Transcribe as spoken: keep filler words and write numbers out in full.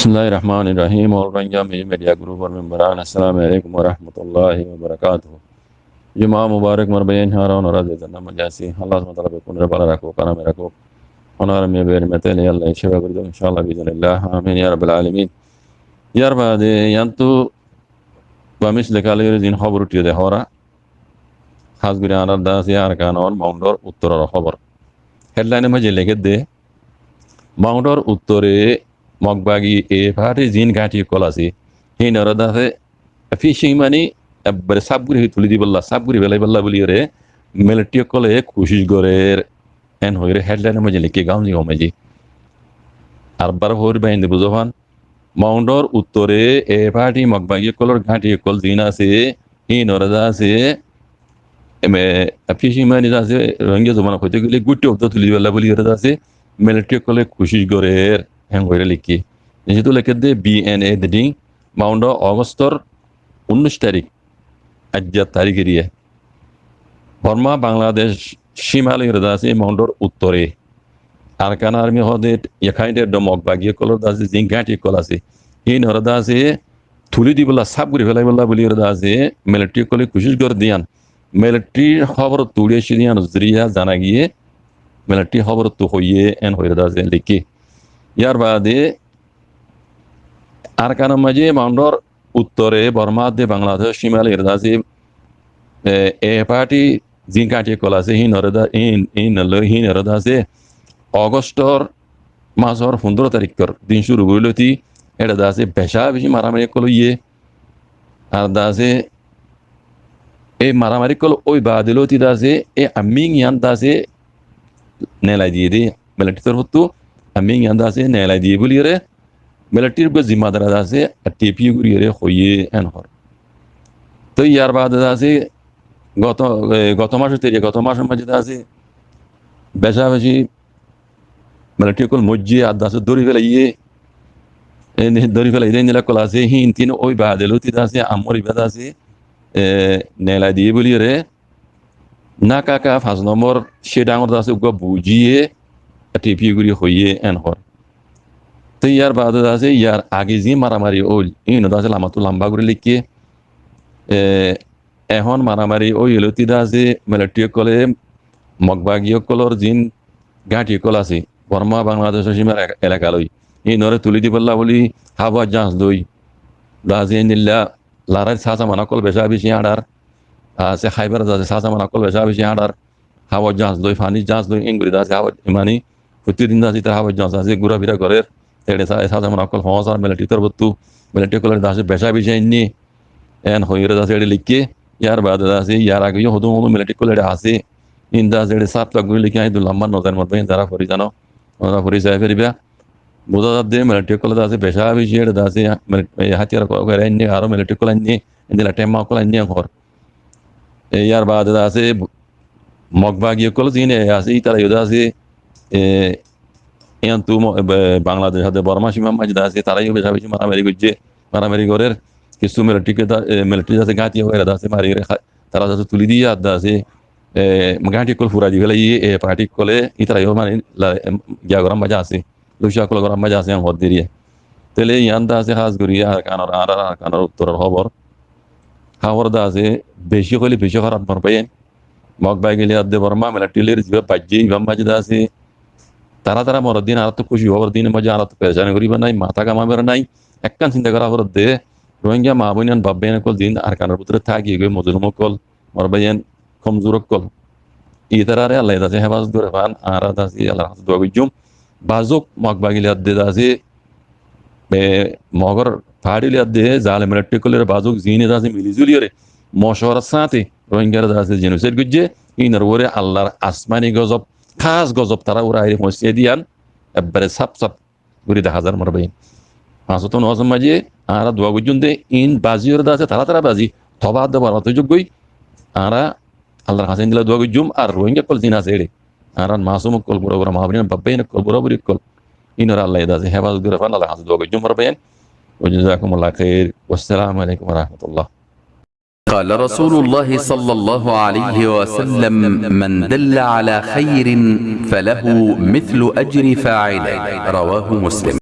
Bismillahir Rahmanir Rahim. All Rohingya Media Group or member an, Assalamu Alaikum wa Rahmatullahi wa Barakatuhu. Juma Mubarak, mor bái, añára onora ze zánna maze así, Allah Subhanahu wa Taala bekkúnore bála rakók, aramé rakók. Onora miyá beri metele Allah in ceba gorí do, inshallah, biiznillah. Amin ya Rabbal Alamin. Yar baade, yántu Bamis lekal ore zin hóbor uthiyé de hora, hás gorí añárar de así Arkanor moundor uttoror hóbor. Headline or maze lekédde, moundor uttore Mokbagi A party zin gáñthi ókkol asé, híinore de asé fishing mani ebbare sáf gorí tuli dibolla, sáf gorí félaibolla buliyóre military ókkole kucíc gorér, en hoiyóre headline or maze leikké, gaunzi gom maze. Ar bar hoir bainde buzó fán, moundor uttore A party Mokbagi ókkolor gáñthi ókkol zin asé, híinore de asé, eme, fishing mani de asé, Rohingya zubanot hoité gele gúitte obda tuli dibolla buliyóre de asé military ókkole kucíc gorér, en hoiyóre leikké. Nicót lekédde B N A Dedding, moundor Augustor unnúic tarík, aijja tarík eriye. Borma Bangladec címa loiyóre de asé moundor uttore Arkan Army hoó de, Rakhine State or Mokbagi ókkolor de asé zin gáñthi ókkol asé, híinore de asé tuli dibolla, sáf gorí félaibolla buliyóre de asé military ókkole kucíc gorér de yián military r hóbor ottu uçí aiccé de yián zoriya zana giyé, military r hóbor ottu hoiyé, en hoiyóre de asé leikké. Yar baade Arkanor maze moundor uttore Borma de Bangladec címa loiyóre de asé, e, A party zin gáñthi ókkol asé, híinore de, híin, híin loi, híinore de asé Augustor masor fundoro taríkor din cúru gorí lóti, ére de asé beca beci maramari ókkol óiye. Ar de asé ei maramari ókkol ói baade lóti de asé ei arming yián de asé neelai diyé de, military r torfóttu arming yián de asé neelai diyé buliyóre military r uggwá zimmadar de asé T P U goríyore hoiyé, en hoór. Toi yar baade de asé goto, e, goto macor teriya, goto macor maze de asé beca beci military ókkol moijjé, ar de asé dóri félaiye, e, dóri félaiye de endilla ókkol asé, híin tin ói baade lóti de asé, ammór ibá de asé, e, neelai diyé buliyóre Nakaka fañs nombor cé dháñgor de asé uggwá bujiye T P U gorí hoiyé, en hoór. Te yar baade de asé yar age zin maramari óil, híin de asé lamattú lamba gorí leikké. E, ehón maramari óiye lóti de asé military ókkole Mokbagi ókkolor zin gáñthi ókkol asé Borma Bangladecor címar e-, elaka loi, híinore tuli dibolla buli háwa jahañs loi de asé endilla lorair sásamana ókkol beca beci áñçar. Asé háibar de asé sásamana ókkol beca beci áñçar. Háwa jahañs loi, fanir jahañs loi, engori de asé háwa, mani, fottí din de asé itar háwa jahañs asé gúrafira gorér. Ére sa-, sásamana ókkol foóñsar military torfóttu, military ókkol de asé beca beci ainné, en hoiyóre de asé ére leikké. Yar baade de asé yar age yó hodún hodún military ókkol ére asé. Híin de asé ére sáf tak gorí leikké, añí dui lamba nozar modde híin zara fori zano, zara fori sai fariba. Buzá zadde military ókkol de asé beca beci ére de asé, mili-, e, hátiyar ókkol ére ainné, aró military ókkol ainné, endilla themma ókkol ainné, en hoór. E, yar baade de asé Mokbagi ókkol zin e asé, ítara yó de asé, e, iyantu mo-, e, Bangladec de Borma címar maze de asé, tara yó beca beci maramari goijjé, maramari gorér. Kissú military ke da-, e, military de asé gáñthi ókkol ére de asé mari re ha-, tara de asé tuli diye, ar de asé, e, gáñthi ókkol furai di félaiye, e, party ókkole, ítara yó mani la-, e, giya gorar maze asé. Luca ókkol gorar maze asé, en hoór deriye. Tóile yián de asé hás gorí Arkanor, añárar Arkanor uttoror hóbor. Hóbor de asé beci hoile beci hóraf mor báiyain. Mokbagi loi adde Borma military loi zibá baijjé, ibár maze de asé tara tara moror din añárattu kúci óbar din, maze añárattu perecani goríbar nái, matá gamabar nái, ekkán sinta gorá foredde. Rohingya maa boin baf báiyain ókkol zin Arkanor bútore táki giyói, mozlum ókkol, mor báiyain, komzur ókkol, ítarare Allaye de asé hefazot goré fán, añára de asé Allar hañsé dua goijjum. Bazuk Mokbagi loi adde de asé, e, Mogor party loi adde zalem military ókkolore bazuk zine de asé mili zuliyóre mocuwarar sáñte Rohingyare de asé genocide goijjé, híinor uore Allar asmani gozob, hás gozob tarár uore aiyóre foóñsaiye de yián ekbare sáf sáf gorí dehá zar mor báiyain. Fañs wokto nomazor maze añára dua goijjum de, híin bazi óre de asé, tara tara bazi, toba adde borbat ói zoggói. Añára Allar hañsé endilla dua goijjum, ar Rohingya ókkol zin asé ére, añárar masum ókkol, bura bura maa boin, baf báiyain ókkol, bura buri ókkol, híinore Allaye de asé hefazot goré fán, Allar hañsé dua goijjum mor báiyain. Wa jazakumullahu khair. Wassalamu alaikum wa rahmatullah. قال رسول الله صلى الله عليه وسلم: من دل على خير فله مثل أجر فاعله. رواه مسلم.